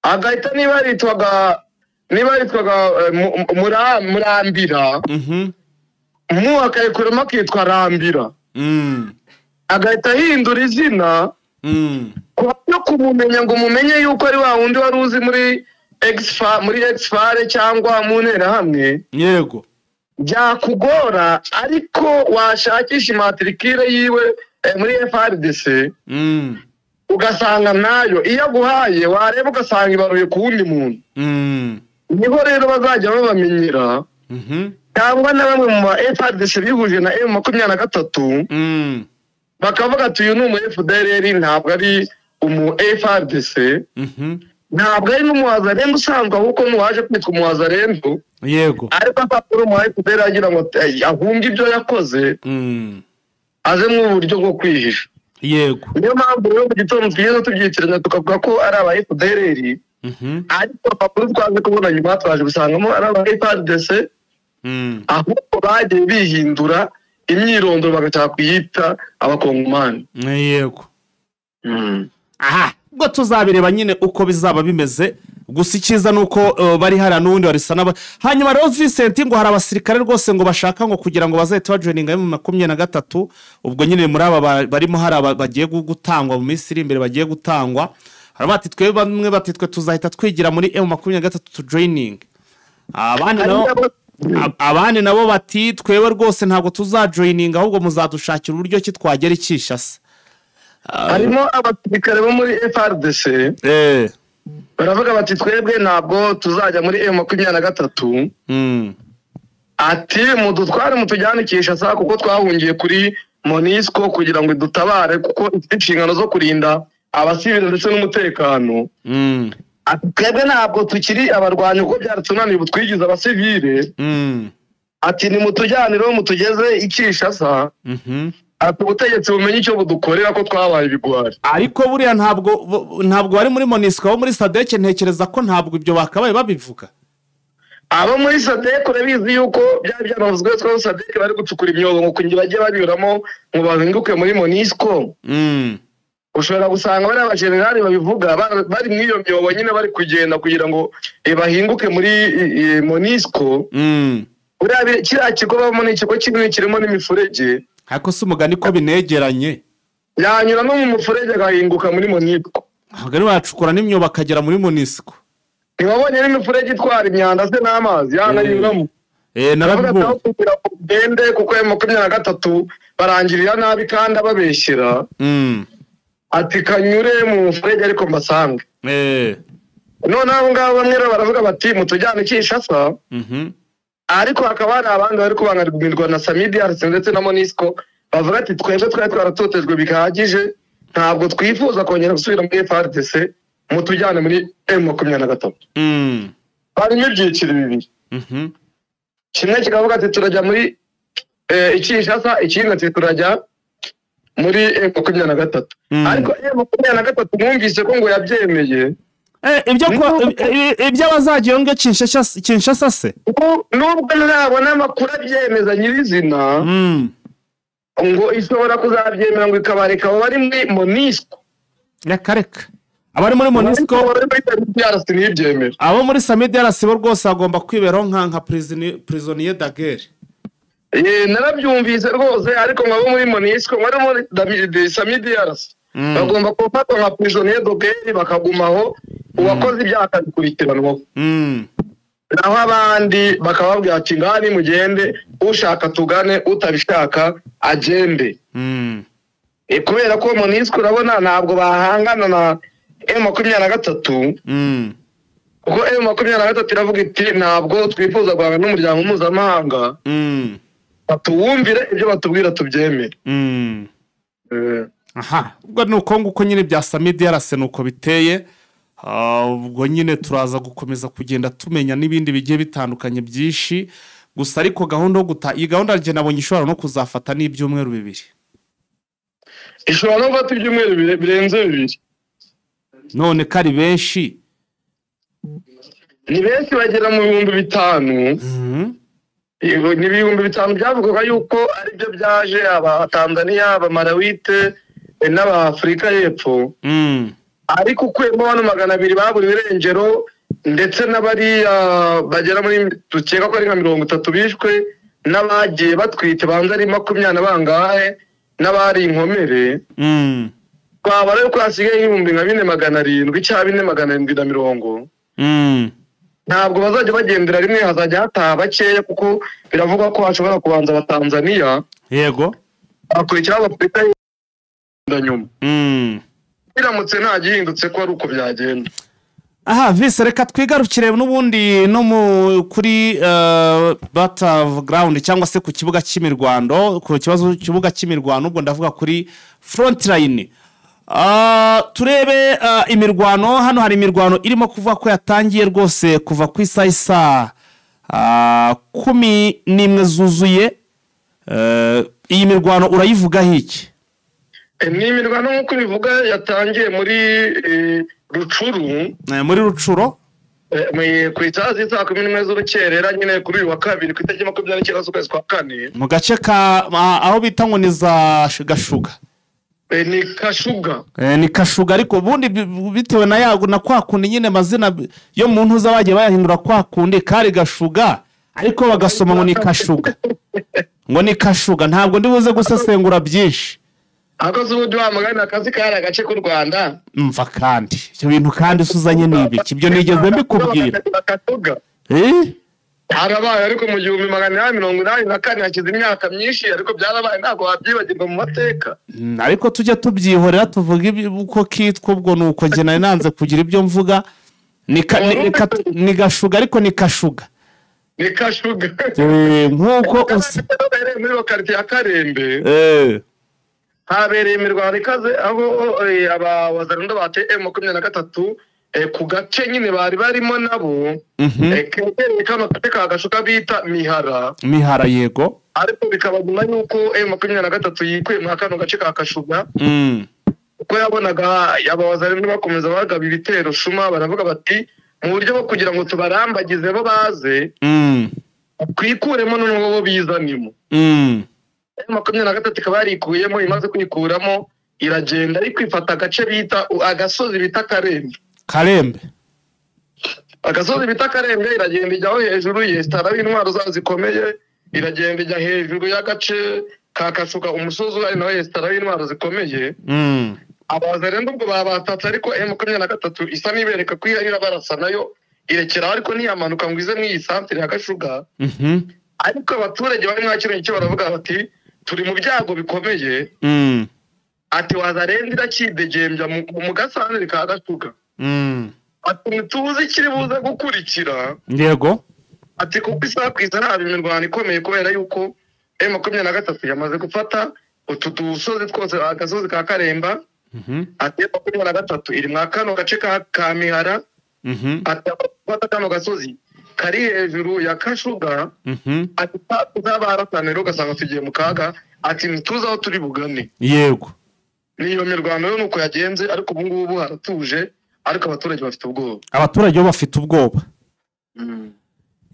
Agahita niba yitwaga Murambira, mu akayikuramo akitwa Rambira, agahita ahindura izina ku kumumenya ngo umumenye yuko ari wa wundi wari uzi muri Exfare cyangwa mu Nterahamwe. Yego. Byakugora, ariko washakisha imatrikire yiwe muri FARDC ugasanga nayo iyo aguhaye, wareba ugasanga ibaruye ku wundi muntu. Niho rero bazajya babamenyera, cyangwa na bamwe mu ba FARDC bihuje na M23 bakavuga ati uyu ni umu FDLR, ntabwo ari umu FARDC, ntabwo ari n'umuwazarendo usanzwe, ahubwo n'uwaje kwitwa umuwazarendo. Yego. Ariko apapuro umu FDLR agira ngo ahunge ibyo yakoze, aze mu buryo bwo kwihisha. Yego. Niyo mpamvu rero mu gitondo tugeze tubyitiranya tukavuga ko ari aba FDLR, ariko apapuro twaje kubona nyuma twaje gusangamo ari aba FARDC, ahubwo bagiye bihindura imyirondoro bagashaka kuyita abakongomani. Yego. Aha, ubwo tuzabireba nyine uko bizaba bimeze, gusa icyiza nuko bari hariya n'ubundi barisa n'aba. Hanyuma rero Vincent ngo hari abasirikare rwose ngo bashaka ngo kugira ngo bazahite bajoininga M23, ubwo nyine muri aba barimo hari bagiye gutangwa mu minsi iri imbere, bagiye gutangwa. Hari bati twe bamwe bati twe tuzahita twigira muri M23 tujoining. Abandi nabo bati twewe rwose ntabwo tuzajoininga, ahubwo muzadushakira uburyo ki twagera ikishasa. Harimo abasirikare bo muri FARDC baravuga bati twebwe ntabwo tuzajya muri M23, ati mudutware mutujyane Kinshasa kuko twahungiye kuri MONUSCO kugira ngo idutabare, kuko ifite inshingano zo kurinda abasivili ndetse n'umutekano. Ati twebwe ntabwo tukiri abarwanyi kuko byaratunaniye, ubu twigize abasivile. Ati nimutujyane rero mutugeze i Kinshasa, ati ubutegetsi bumenye icyo budukorera ko twabaye ibigwari. Ariko buriya ntabwo bari muri MONUSCO, abo muri SADC ntekereza ko ntabwo ibyo bakabaye babivuga. Abo muri SADC urabizi yuko byari byanavuzwe ko SADC bari gucukura imyobo ngo kugira bajye banyuramo ngo bahinduke muri MONUSCO. Ushobora gusanga bari abajenerali babivuga bari muri iyo myobo nyine bari kugenda kugira ngo bahinguke muri MONUSCO. Buriya kiriya kigo babamo ni ikigo kinini kirimo n'imifurege. Ariko si umugani ko binegeranye, yanyura no mu mufurege agahinguka muri MONUSCO. Ntabwo ari bacukura n'imyobo akagera muri MONUSCO. Ntibabonye n'imifurege itwara imyanda se n'amazi yananyuramo. Narabibonye. Kugira ngo ugende kuko M23 barangirira nabi kandi ababeshyira. Ati kanyure mu mufurege ariko mbasange. None abo ngabo bamwe rero baravuga bati mutujyane Kinshasa. Ariko hakaba hari abandi bari kubangamirwa na SAMIDRC ndetse na MONUSCO bavuga ati twebwe twari twaratotejwe bihagije, ntabwo twifuza kongera gusubira muri FARDC, mutujyane muri M23. Harimo ibyiciro bibiri. Kimwe kikavuga ati turajya muri Kinshasa, ikindi ati turajya muri M23. Ariko M23 mwumvise ko ngo yabyemeye. Ibyo abazagiye ngo Kinshasa se nubwo ntabona amakuru abyemeza nyirizina, ngo ishobora kuzabyemera ngo ikabareka abo bari muri MONUSCO. Reka reka abari muri MONUSCO abo muri SAMIDRC bo rwose bagomba kwiberaho nka prisonnier de guerre. Narabyumvise rwose, ariko ngo abo muri MONUSCO bari muri SAMIDRC bagomba gufatwa nka prisonnier de guerre bakagumaho, uwakoze ibyaha akabikurikiranwaho. Naho abandi bakababwira ati ngani mugende, ushaka tugane, utabishaka agende. Kubera ko MONUSCO urabona ntabwo bahangana na M23, kuko M23 iravuga iti ntabwo twifuza guhangana n'umuryango mpuzamahanga, batuwumvire ibyo batubwira tubyemere. Aha, ubwo ni uko nguko nyine bya SAMIDRC nuko biteye. Ubwo nyine turaza gukomeza kugenda tumenya n'ibindi bigiye bitandukanye byinshi gusa, ariko gahunda yo guta iyi gahunda nje nabonye ishobora no kuzafata n'ibyumweru bibiri. Ishobora no gufata ibyumweru birenze bibiri. None kari benshi, ni benshi bagera mu 5000. Ni 5000 byavugaga yuko aribyo byaje aba Tanzania, aba Malawite n'aba Afrika y'Epfo. Ariko ukuyemo bano 200 baburiwe irengero, ndetse n'abari bagera muri dukeka ko ari nka 30 bishwe, n'abagiye batwite banza ari 20 na bangahe, n'abari inkomere. Twabara yuko hasigaye 4700 cyangwa 4750. Ntabwo bazajya bagendera rimwe, hazajya hataha bakeya, kuko biravugwa ko hashobora kubanza abatanzania, yego, hakurikiraho Afurika nyuma. Biramutse nta gihindutse ko ari uko byagenda. Aha vise, reka twigarukire n'ubundi no kuri battleground cyangwa se ku kibuga cy'imirwano, ku kibazo cy'ikibuga cy'imirwano, ubwo ndavuga kuri front line. Turebe imirwano hano. Hari imirwano irimo kuvuga ko yatangiye rwose kuva ku isaha isa 11 zuzuye. Iyi mirwano urayivugaho iki? Ni imirwano nk'uko bivuga yatangiye muri Rucuru. Muri Rucuro ku isaha z'isaa 11 z'urukerera nyine kuri uyu wa kabiri ku itariki 29 z'ukwezi kwa kane, mu gace ka aho bita ngo ni za Gashuga. Ni Kashuga. Ni Kashuga, ariko ubundi bitewe na yago na kwa kundi nyine amazina yo mu ntuza bagiye bayahindura kwa kundi, kari Gashuga ariko bagasoma ngo ni Kashuga, ngo ni Kashuga. Ntabwo ndi buze gusesengura byinshi. Akoze ubundi wa mugani akazi kari agace k'u Rwanda. Mva kandi ibyo bintu kandi usuzanye n'ibiki ibyo nigeze mbikubwira. Harabaye ariko mu 1884, hashize imyaka myinshi, ariko byarabaye ntabwo wabyibagirwa mu mateka. Ariko tujya tubyihorera tuvuga uko kitwa, ubwo nuko njye nari nanze kugira ibyo mvuga. Ni Gashuga ariko ni Kashuga. Ni Kashuga. Nkuko muri quartier ya Karembe. Habereye imirwano ikaze aho aba wazarunda bateye M23 ku gace nyine bari barimo nabo, kegereye kano gace ka Gashuka bita Mihara. Mihara, yego. Ariko bikaba nyuma y'uko M23 yikuye muri kano gace ka Kashuga, uko yabonaga aba wazarunda bakomeza bagaba ibitero shuma, baravuga bati mu buryo bwo kugira ngo tubarambagize bo baze twikuremo noneho bo bizanimo. M23 ikaba yarikuyemo, imaze kwikuramo iragenda ariko ifata agace bita agasozi bita Karembe. Karembe. Agasozi bita Karembe, iragenda ijyaho hejuru yesitara intwaro zazo zikomeye, iragenda ijya hejuru y'agace ka Kashuka, umusozi ari nawe yesitara intwaro zikomeye. Abaza rero ubwo babatatse, ariko M23 isa n'ibereka ko irarira barasa nayo irekera, ariko ntiyamanuka ngo ize mu iyi santere ya Gashuga. Ariko abaturage bari mwa kino gice baravuga bati turi mu byago bikomeye. Ati Wazalendo iracyidegembya mu gasantere ka Gashuga. Ati ntituzi ikiri buze gukurikira. Yego. Ati kuko isaha ku isaha haba imirwano ikomeye kubera yuko M23 yamaze gufata utu dusozi twose, agasozi ka Karemba. Ati M23 iri mwa kano gace ka Mihara. Ati gufata kano gasozi kari hejuru ya Kashuga. Ati tuzabarasana rero ugasanga tugiye mu kaga. Ati ntituzi aho turi bugane. Yego. Niyo mirwano yo nuko yagenze, ariko ubu ngubu haratuje, ariko abaturage bafite ubwoba. Abaturage bo bafite ubwoba.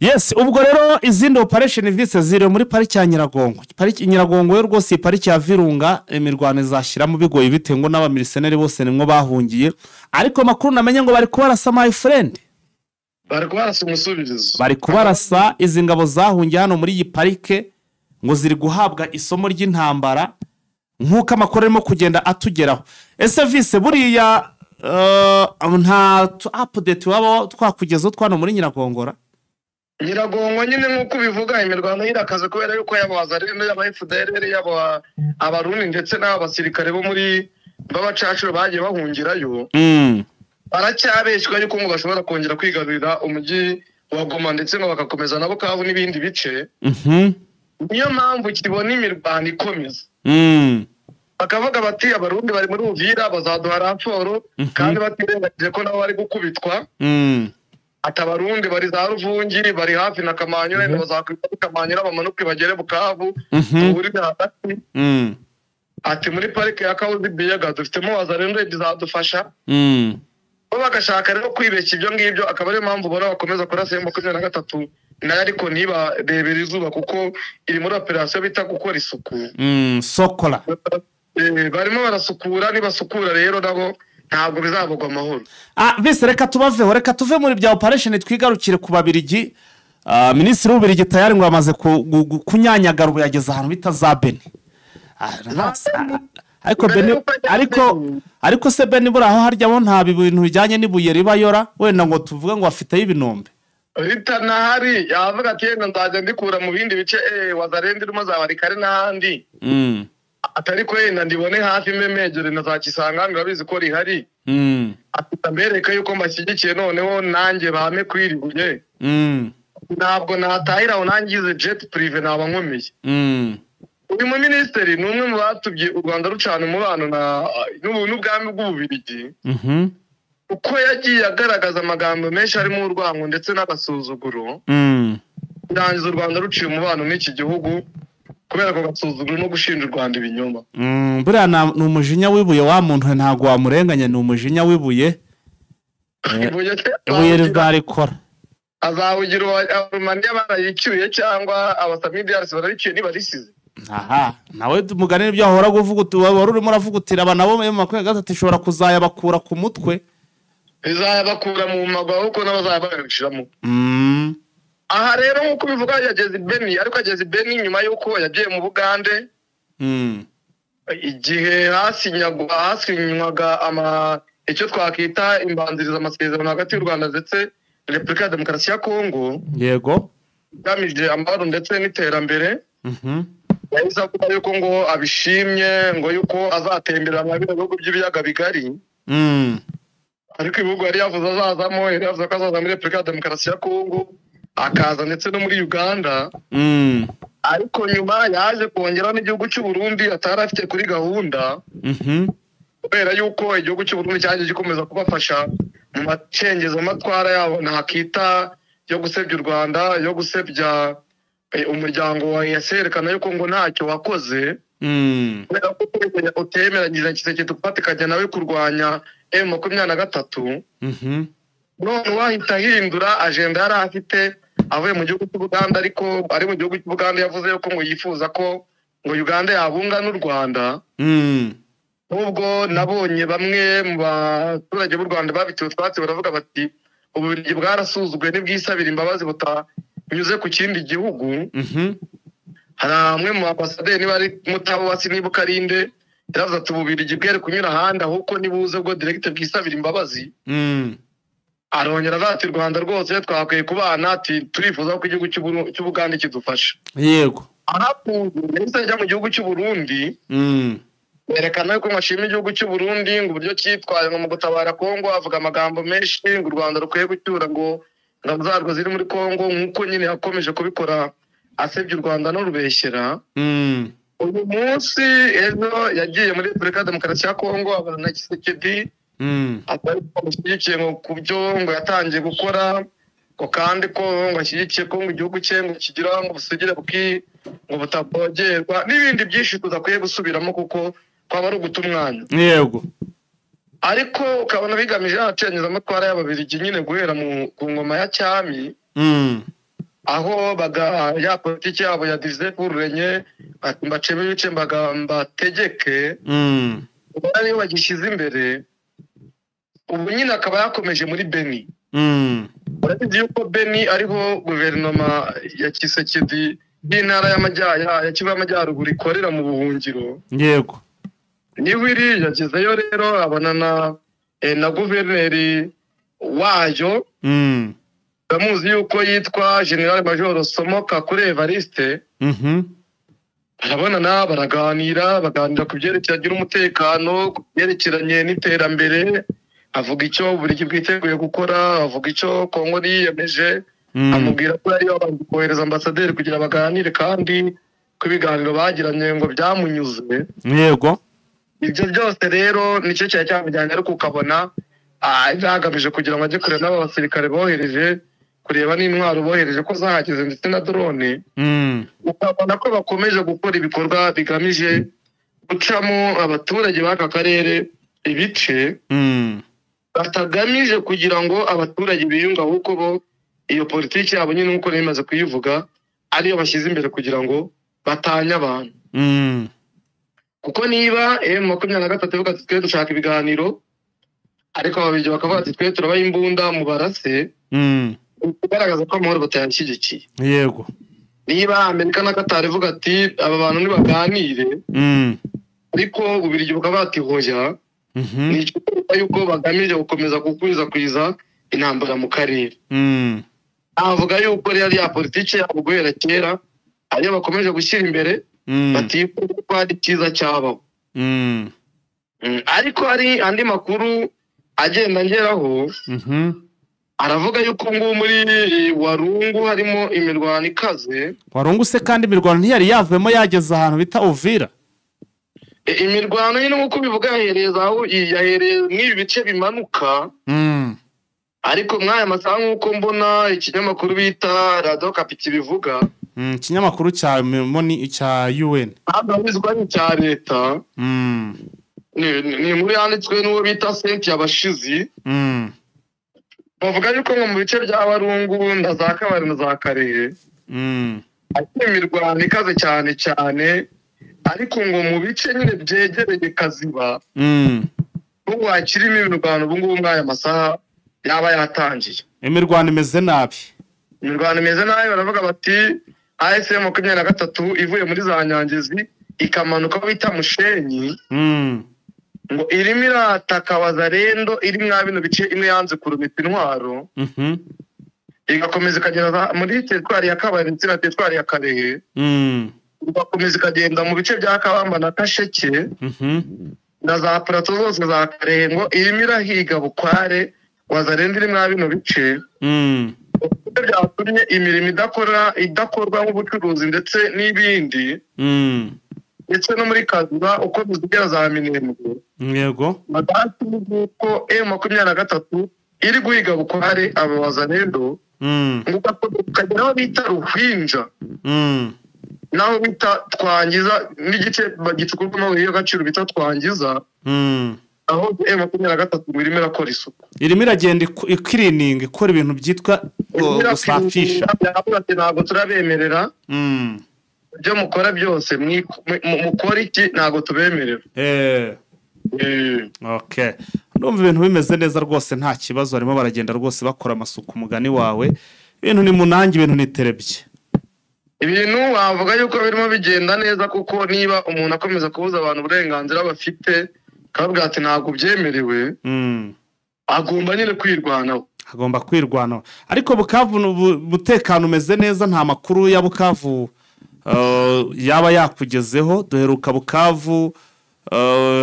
Yes, ubwo rero izindi operation vise ziri muri pariki ya Nyiragongo. Pariki Nyiragongo yo rwose, pariki ya Virunga, imirwano izashyiramo bigoye bite ngo n'abamiliseneri bose nimwo bahungiye. Ariko makuru namenye ngo bari kubarasa, my friend. Bari kubarasa umusubizo. Bari kubarasa izi ngabo zahungiye hano muri iyi parike ngo ziri guhabwa isomo ry'intambara nk'uko amakuru arimo kugenda atugeraho. Ese vise buriya nta update waba twakugezeho twano muri Nyiragongora? Nyiragongo nyine nk'uko ubivuga, imirwano irakaze kubera yuko yaba Wazalendo, yaba FDLR, yaba Abarundi ndetse n'abasirikare bo muri b'abacacuro bagiye bahungirayo. Baracyabeshywa yuko ngo bashobora kongera kwigarurira umujyi wa Goma ndetse ngo bagakomeza nabo Bukavu n'ibindi bice. Niyo mpamvu kibona imirwano ikomeza. Bakavuga bati Abarundi bari muri Uvira bazaduha raporo, kandi batirengagije ko nabo bari gukubitwa. Ati Abarundi bari za Ruvungi, bari hafi na Kamanyura, bazakwita Kamanyura bamanuke bagere Bukavu, duhurire hagati. Ati muri parike ya Kahuzi Biyaga dufitemo Wazalendo bizadufasha. Bo bagashaka rero kwibeshya ibyo ngibyo, akaba ariyo mpamvu ubona bakomeza kurasa M23 nayo, ariko ntibarebera izuba kuko iri muri operasiyo bita gukora isuku. Sokora. Barimo barasukura, nibasukura rero nabo ntabwo bizabagwa amahoro. Vise reka tubaveho, reka tuve muri bya operation twigarukire ku Babirigi. Minisitiri w'Ububirigi tayari ngo amaze kunyanyagara ubu yageze ahantu bita za Beni. Ariko Beni, ariko se Beni buri aho harya bo nta bintu bijyanye n'ibuye ribayora wenda ngo tuvuge ngo afiteyo ibinombe. Ritanahari yavuga ati yenda nzajya ndikura mu bindi bice, Wazalendo irimo za Warikare n'ahandi. Atari ko yenda ndibone hafi memegere na za Kisanga urabizi ko rihari. Ati mbereka yuko mbashyigikiye noneho nanjye bame kwiribuye. Ntabwo natahira aho nangize jet privé naba nkomeye. Uyu muminisitiri ni umwe mu batubye u Rwanda rucana umubano na n'ubwami bw'Ububirigi. Uko yagiye agaragaza amagambo menshi arimo urwango ndetse n'agasuzuguro. Birangiza u Rwanda ruciye umubano n'iki gihugu kubera ko gasuzuguro no gushinja u Rwanda ibinyoma. Buriya ni umujinya w'ibuye wa muntu, ntabwo wamurenganya, ni umujinya w'ibuye. Ibuye rizarikora. Azawugira Abarumaniya barayicyuye cyangwa Abasamidiyarisi bararicyuye nibarisize. Aha, nawe mugane ibyo ahora kuvuga uti wari urimo uravugutira aba nabo M23 ishobora kuzayabakura ku mutwe. Izayabakura mu magwa kuko n'abazayabarishiramo. Aha rero nkuko bivuga yageze Beni, ariko ageze Beni nyuma yuko yagiye mu Bugande. Igihe hasinywaga icyo twakita imbanziriza amasezerano hagati y'u Rwanda ndetse Repubulika ya Demokarasi ya Kongo. Yego. Igamije amahoro ndetse n'iterambere. Yahise avuga yuko ngo abishimye, ngo yuko azatembera mu bihugu by'ibiyaga bigari. Ariko ibihugu yari yavuze azazamo, yari yavuze ko azaza muri Repubulika ya Demokarasi ya Kongo, akaza ndetse no muri Uganda. Ariko nyuma yaje kongeraho n'igihugu cy'u Burundi atari afite kuri gahunda. Kubera yuko igihugu cy'u Burundi cyaje gikomeza kubafasha mu macengezamatwara yabo ntakita yo gusebya u Rwanda, yo gusebya umuryango wa EAC, yerekana yuko ngo ntacyo wakoze. Kubera ko utemeranyije Tshisekedi gufatikanya nawe kurwanya M23. None wahita ahindura agenda yari afite avuye mu gihugu cy'u Buganda, ariko ari mu gihugu cy'u Buganda yavuze yuko ngo yifuza ko ngo Uganda yabunga n'u Rwanda. Nubwo nabonye bamwe mu baturage b'u Rwanda babitewe utwatsi baravuga bati Ububiligi bwarasuzugwe n'ibwisabira imbabazi butanyuze ku kindi gihugu. Hari amwe mu ambasaderi niba ari Mutabazi nibuka arinde yaravuze ati Ububiligi bwere kunyura ahandi ahubwo nibuze bwo direct bwisabira imbabazi. Arongera avuga ati Rwanda rwose twakwiye kubana, ati turifuza ko igihugu cy'Ubugande kidufasha. Yego. Arakunze yahise ajya mu gihugu cy'u Burundi, yerekana yuko ashima igihugu cy'u Burundi ngo uburyo cyitwaye ngo mu gutabara Kongo, avuga amagambo menshi ngo u Rwanda rukwiye gucyura ngo ingabo zarwo ziri muri Kongo, nk'uko nyine yakomeje kubikora asebya u Rwanda n'urubeshyera. Uyu munsi ejo yagiye muri Repubulika ya Demokarasi ya Kongo abona na Tshisekedi, atari amushyigikiye ngo ku byo ngo yatangiye gukora, ngo kandi ko ngo ashyigikiye ko ngo igihugu cye ngo kigira ngo busugire bwi ngo butavogerwa n'ibindi byinshi tudakwiye gusubiramo kuko kwaba ari uguta umwanya. Yego. Ariko ukabona bigamije abacengezamatwara y'Ababiligi nyine guhera ku ngoma ya cyami, aho baga ya politiki yabo ya diviser pour régner, mbacemo ibice mbategeke, ariyo bagishyize imbere. Ubu nyine akaba yakomeje muri Beni. Urabizi yuko Beni ariho guverinoma ya Tshisekedi y'intara ya Kivu y'Amajyaruguru ikorera mu buhungiro. Yego. Niho iri, yagezeyo rero abonana na guverineri wayo. Uramuzi yuko yitwa General Major Somoka kuri Evariste. Barabonana, baraganira, baganira ku byerekeranye n'umutekano, ku byerekeranye n'iterambere, avuga icyo Ububiligi bwiteguye gukora, avuga icyo Kongo yiyemeje, amubwira ko yari yabanje kohereza ambasaderi kugira baganire, kandi ko ibiganiro bagiranye ngo byamunyuze. Yego. Ibyo byose rero nicyo cyari cyamujyanye, ariko ukabona yagamije kugira ngo ajye kureba n'aba basirikare bohereje, kureba n'intwaro bohereje ko zahageze ndetse na drone. Ukabona ko bakomeje gukora ibikorwa bigamije gucamo abaturage b'aka karere ibice, batagamije kugira ngo abaturage biyunge, ahubwo bo iyo politiki yabo nyine nk'uko nari maze kuyivuga ariyo bashyize imbere kugira ngo batanye abantu. Kuko niba M23 ivuga ati twe dushaka ibiganiro, ariko Ababiligi bakavuga ati twe turabaha imbunda mubarase, kugaragaza ko amahoro batayashyigikiye. Yego. Niba Amerika na Qatar ivuga ati aba bantu nibaganire, ariko Ububiligi bukavuga ati hoya, ni ikikorwa yuko bagamije gukomeza gukwirakwiza intambara mu karere. Avuga yuko rero ya politiki yabo guhera kera ariyo bakomeje gushyira imbere, batifuza ko hari icyiza cyabaho. Ariko hari andi makuru agenda ngeraho, aravuga yuko ngo muri Warungu harimo imirwano ikaze. Warungu se kandi imirwano ntiyari yavuyemo yageze ahantu bita Uvira? Imirwano nyine nk'uko bivuga yahereza aho yahereye n'ibi bice bimanuka. Ariko mwaya masaha nk'uko mbona ikinyamakuru bita Radio Kapiti bivuga, Ikinyamakuru cya Moni cya UN, ntabwo ari icya leta, ni inkuru yanditswe n'uwo bita Cynthia Bashizi. Bavuga yuko ngo mu bice bya Warungu na za Kabare na za Karehe ariko imirwano ikaze cyane cyane, ariko ngo mu bice nyine byegereye Kaziba ubu hakirimo imirwano. Ubu ngubu mwaya masaha yaba yatangiye. Imirwano imeze nabi. Imirwano imeze nabi, baravuga bati ASM 23 ivuye muri za Nyangezi ikamanuka aho bita Mushenyi, ngo irimo irataka Wazalendo iri mwa bino bice imwe yanze kurumika intwaro, igakomeza ikagera muri teritwari ya Kabare ndetse na teritwari ya Karehe, igakomeza ikagenda mu bice bya Kabamba na Kasheke na za Plateau zose za Karehe, ngo irimo irahiga bukware Wazalendo iri mwa bino bice. Byatumye imirimo idakorwa nk'ubucuruzi ndetse n'ibindi, ndetse no muri Kaziba uko bizigera za Minembwe. Yego. Madati ko M23 iri guhiga bukware aba Wazalendo, ngo ukagera aho bita Ruhinja, naho bita Twangiza, n'igice gicukurwamo amabuye y'agaciro bita Twangiza, aho M23 irimo irakora isuku, irimo iragenda ikirininga ikora ibintu byitwa gusafisha. Ntabwo turabemerera ibyo mukora byose, mukora iki ntabwo tubemerera. Okay. Ndumva ibintu bimeze neza rwose, nta kibazo, barimo baragenda rwose bakora amasuku umugani wawe. Ibintu ni munange, ibintu ni terebye. Ibintu wavuga yuko birimo bigenda neza, kuko niba umuntu akomeza kubuza abantu uburenganzira bafite akababwira ati ntabwo byemerewe, agomba nyine kwirwanaho. Hagomba kwirwanaho. Ariko Bukavu umutekano umeze neza, nta makuru ya Bukavu yaba yakugezeho? Duheruka Bukavu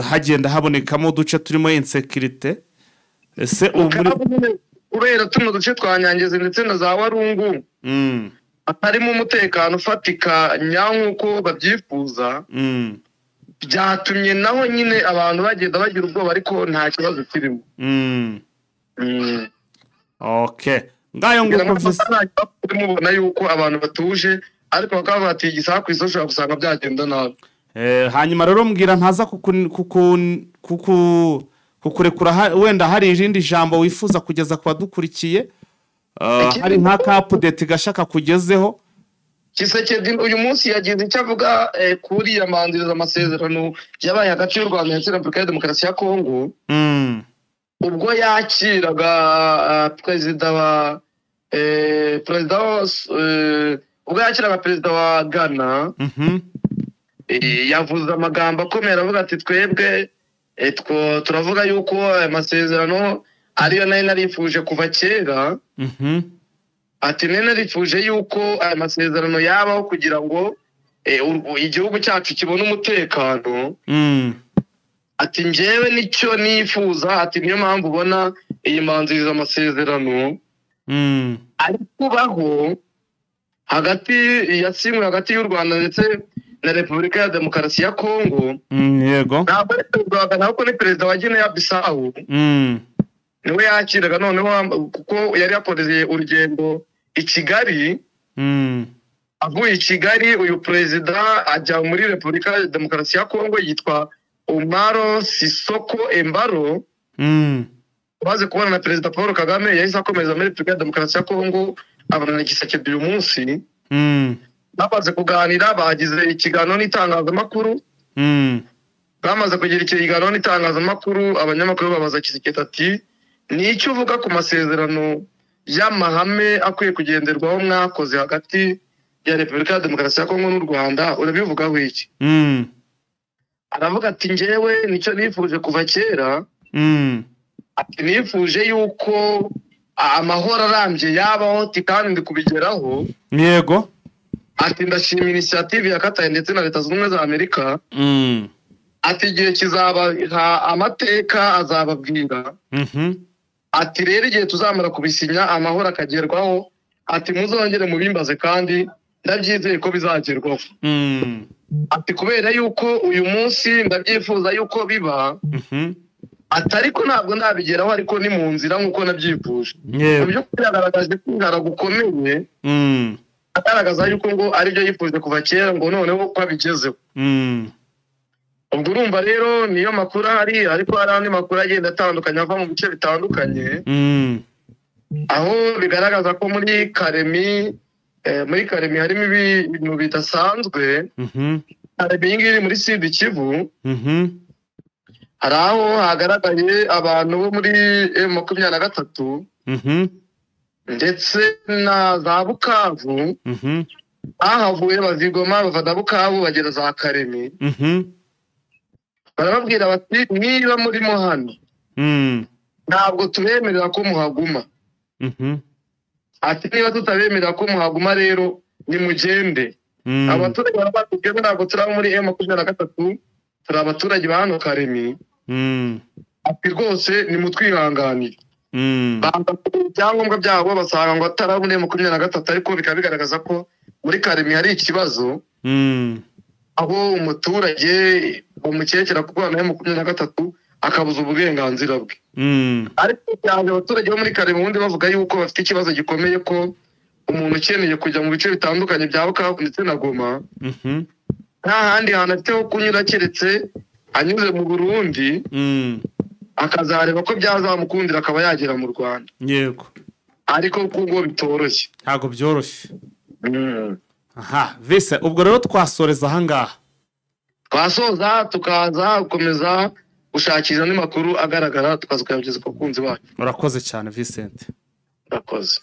hagenda habonekamo uduce turimo insécurité. Ese ubu muri Bukavu nyine, kubera tuno duce twa Nyangezi ndetse na za Warungu hatarimo umutekano ufatika nyawo nk'uko babyifuza, byatumye naho nyine abantu bagenda bagira ubwoba, ariko nta kibazo kirimo. Okay, ngayo Kugira nguko ngo visi. Mubona yuko abantu batuje, ariko bakaba bati igisaha ku isoko ushobora gusanga byagenda nabi. Hanyuma rero mbwira, ntaza kukurekura wenda hari irindi jambo wifuza kugeza ku badukurikiye, hari nka ka update gashaka kugezeho. Tshisekedi uyu munsi yagize icyo avuga kuri iya manziriza amasezerano yabaye hagati y'u Rwanda ndetse na Repubulika ya Demokarasi ya Kongo, ubwo yakiraga perezida wa eh, perezida wa eh, ubwo yakiraga perezida wa Ghana. Yavuze amagambo akomeye, aravuga ati: "Twebwe turavuga yuko aya masezerano ariyo nari narifuje kuva kera." Ati: "Nari narifuje yuko aya masezerano yabaho kugira ngo igihugu cyacu kibone umutekano." Ati: "Njyewe nicyo nifuza." Ati: "Niyo mpamvu ubona iyi manziriza amasezerano ari kubaho hagati, yasinywe hagati y'u Rwanda ndetse na Repubulika ya Demokarasi ya Kongo." Ntabwo ari perezida wa Ghana, ahubwo ni perezida wa Guinea Bissau, niwe yakiraga noneho, kuko yari yakoreye urugendo i Kigali. Avuye i Kigali, uyu perezida ajya muri Repubulika ya Demokarasi ya Kongo, yitwa Umaro Sissoco Embaló. Umaze kubona na perezida Paul Kagame, yahise akomeza muri Repubulika ya Demokarasi ya Kongo, abona na Tshisekedi uyu munsi. Bamaze kuganira, bagize ikiganiro n'itangazamakuru. Bamaze kugira ikiganiro n'itangazamakuru, abanyamakuru babaza Tshisekedi ati: "Ni icyo uvuga ku masezerano y'amahame akwiye kugenderwaho mwakoze hagati ya Repubulika ya Demokarasi ya Kongo n'u Rwanda, urabivugaho iki?" Aravuga ati: "Njyewe nicyo nifuje kuva kera." Ati: "Nifuje yuko amahoro arambye yabaho." Ati: "Kandi ndi kubigeraho." Ati: "Ndashima initiative ya Katari ndetse na Leta Zunze Ubumwe za Amerika." Ati: "Igihe kizabaha amateka azababwira." Ati: "Rero igihe tuzamara kubisinya, amahoro akagerwaho," ati, "muzongere mubimbaze, kandi ndabyizeye ko bizagerwaho." Ati: "Kubera yuko uyu munsi ndabyifuza yuko biba," ati, "ariko ntabwo ndabigeraho, ariko ni mu nzira nk'uko nabyifuje." Mu by'ukuri yagaragaje kwihara gukomeye, agaragaza yuko ngo aribyo yifuje kuva kera, ngo noneho ko abigezeho. Ubwo urumva rero niyo makuru ahari, ariko hari andi makuru agenda atandukanye ava mu bice bitandukanye, aho bigaragaza ko muri Kalemie harimo ibintu bidasanzwe. Kalemie iyi ngiyi iri muri Sud Kivu. Hari aho hagaragaye abantu bo muri M23 ndetse na za Bukavu. Bahavuye bava i Goma, bava na Bukavu, bagera za Kalemie. Barababwira bati: "Niba murimo hano, ntabwo tubemerera ko muhaguma." Ati: "Niba tutabemerera ko muhaguma rero, nimugende." Abaturage baba batubwiye: "Ntabwo turi abo muri M23, turi abaturage ba hano Kalemie." Ati: "Rwose nimutwihanganire." Banga kureba ibyangombwa byabo, basanga ngo atari abo muri M23, ariko bikaba bigaragaza ko muri Kalemie hari ikibazo, aho umuturage bamukekera kurwana na M23 akabuza uburenganzira bwe. Ariko cyane abaturage bo muri Kalemie ubundi bavuga yuko bafite ikibazo gikomeye, ko umuntu ukeneye kujya mu bice bitandukanye bya Bukavu ndetse na Goma, nta handi hantu afite ho kunyura keretse anyuze mu Burundi, akazareba ko byazamukundira akaba yagera mu Rwanda. Ariko kuko bitoroshye. Ntabwo byoroshye. Aha vise, ubwo rero twasoreza ahangaha. Twasoza, tukaza gukomeza gushakisha andi makuru agaragara, tukaza kuyageza ku bakunzi bacu. Murakoze cyane, Vincent. Murakoze.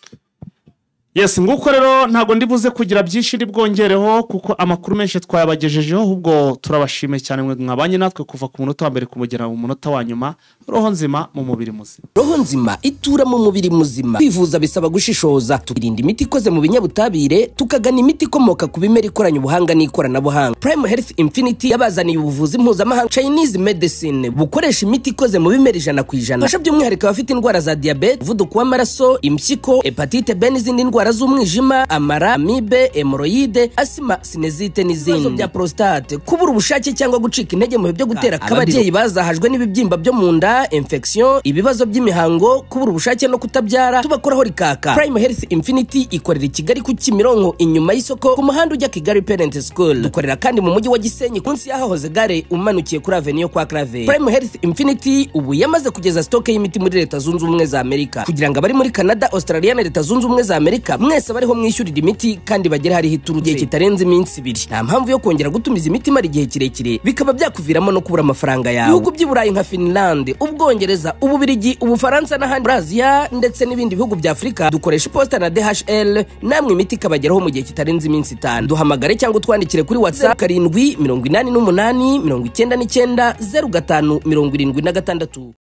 Yes, nguko rero ntabwo ndi buze kugira byinshi ndi bwongereho kuko amakuru menshi twayabagejejeho, ahubwo turabashimiye cyane mwe mwabanye natwe kuva ku munota wa mbere kumugera mu munota wa nyuma. Roho nzima mu mubiri muzima. Roho nzima itura mu mubiri muzima. Kwivuza bisaba gushishoza, tukirinda imiti ikoze mu binyabutabire, tukagana imiti ikomoka ku bimera ikoranye ubuhanga n'ikoranabuhanga. Prime Health Infinity yabazaniye ubuvuzi mpuzamahanga Chinese medicine bukoresha imiti ikoze mu bimera 100%. Fasha by'umwihariko abafite indwara za diyabete, umuvuduko w'amaraso, impyiko, hepatite B n'izindi ndwara z'umwijima, amara, amibe, hemoroyide, asima, sinezite n'izindi. Ibibazo bya prostate, kubura ubushake cyangwa gucika intege mu bihe byo gutera akabariro, ababyeyi bazahajwe n'ibibyimba byo mu nda, infection, ibibazo by'imihango, kubura ubushake no kutabyara, tubakoraho rikaka. Prime Health Infinity ikorera i Kigali ku Kimironko inyuma y'isoko ku muhanda ujya Kigali Parent School. Dukorera kandi mu mujyi wa Gisenyi munsi y'ahahoze gare umanukiye kuri Avenue kwa Clave. Prime Health Infinity ubu yamaze kugeza stock y'imiti muri Leta Zunze Ubumwe za Amerika kugira ngo abari muri Canada, Australia na Leta Zunze Ubumwe za Amerika mwese bariho mwishyurira imiti kandi bagere hariho iturutse igihe kitarenze iminsi 2. Nta mpamvu yo kongera gutumiza imiti imara igihe kirekire bikaba byakuviramo no kubura amafaranga yawe. Ibihugu by'i Burayi nka Finland, Ubwongereza, Ububirigi, Ubufaransa n'ahandi muri Aziya ndetse n'ibindi bihugu bya Afurika dukoresha iposita na DHL, namwe imiti ikabageraho mu gihe kitarenze iminsi 5. Duhamagare cyangwa utwandikire kuri WhatsApp 7 88 99 05 76.